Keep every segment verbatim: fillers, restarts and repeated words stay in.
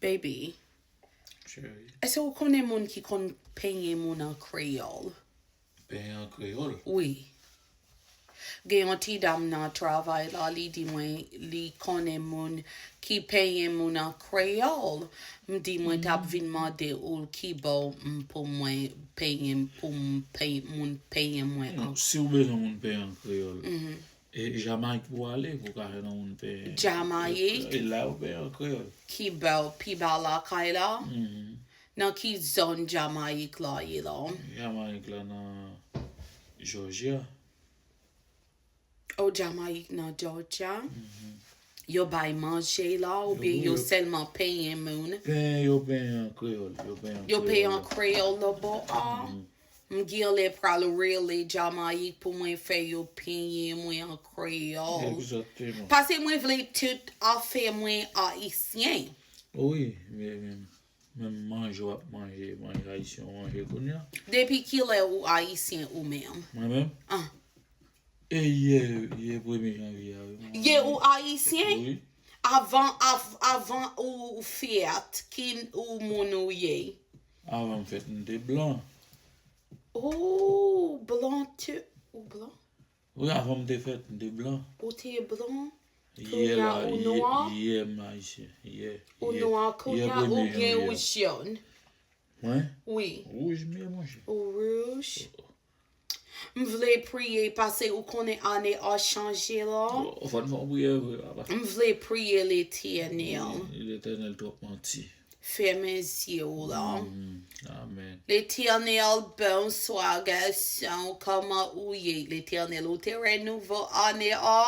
Baby, Cheri, èske ou konnen moun ki konn penyen moun an kreyòl? Penyen an kreyòl? Wi. Gen yon ti dam nan travay la, li di mwen li konnen moun ki penyen moun an kreyòl. M di mwen t ap vin mande ou kibò m pou mwen penyen, pou m pey, moun penyen mwen an. Si w bezwen moun penyen an kreyòl, e Jamayik pou w ale pou w ka jwenn yon moun penyen. Jamayik? E la yo penyen an kreyòl. Kibò, pi ba lakay la? Nan ki zòn Jamayik la ye la? Jamayik la nan Jòjya. O, Jamayik nan Jòjya? Yo bay manje la oubyen yo sèlman penyen moun? Penyen, yo penyen an kreyòl. Yo penyen an Yo kreyòl. Penyen an kreyòl lòbò a? M gen lè pral rele Jamayik pou mwen fè yo penyen mwen an kreyòl. Egzakteman. Paske mwen vle tout afè mwen ayisyen. Wi, men, men, menm manje w ap manje, manje ayisyen w manje kounye a. Depi kilè ou ayisyen ou menm? Mwen menm? Ah. E yè, yè premye janvye a, wi. Ye ou ayisyen? Wi. Avan, av, avan ou fèt, ki ou moun ou ye? Avan m fèt, m te blan. Oh, blan te, ou blan? Wi, avan m te fèt, m te blan. Ou te blan? Yè Kounye a la, ou yè, nwa? Yè m ayisyen. Yè. Ou Yè. nwa Yè kounye a premye oubyen ou janvye a. jòn? Mwen? Wi. Wouj m ye, monchè. Ou wouj? M vle priye paske ou konnen ane a chanje la. Ou fò n fè yon priyè vre, papa. M vle priye Letènèl. Letènèl twòp manti. Fèmen zye w la. Mm, Amèn. Letènèl, bonswa gason, kòman ou ye? Letènèl, ou te wè nouvo ane a?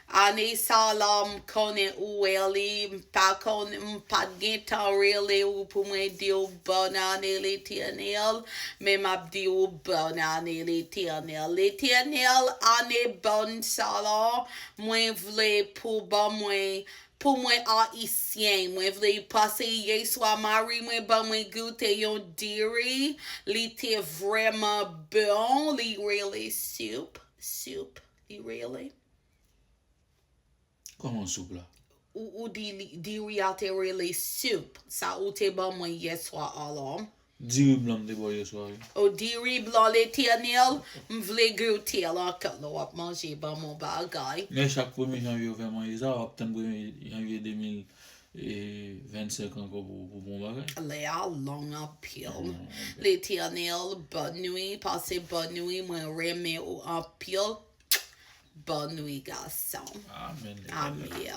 Ane sa la, m konnen ou wè li, m pa konn, m pa t gen tan rele ou pou mwen di w bòn ane Letènèl, men m ap di w bòn ane Letènèl. Letènèl, ane bòn sa la, mwen vle pou ban mwen, pou mwen ayisyen, mwen vle pase yèswa mari mwen ban mwen goute yon diri, li te vrèman bon, li rele soup, soup, li rele. Kòman soup la? Ou, ou di li, diri a te rele soup, sa ou te ban mwen yèswa a la. Diri blan m te ba w yèswa, wi. O diri blan Letènèl, m vle goute l ankò lè w ap manje ban mwen bagay. Men chak premye janvye yo fè manje sa, w ap tann premye janvye de mil vennsenk ankò pou, pou bon bagay. Lè a long anpil. Letènèl, bòn nwi, pase bòn nwi, mwen renmen ou anpil. Bòn nwi, gason. Amèn. Amèn.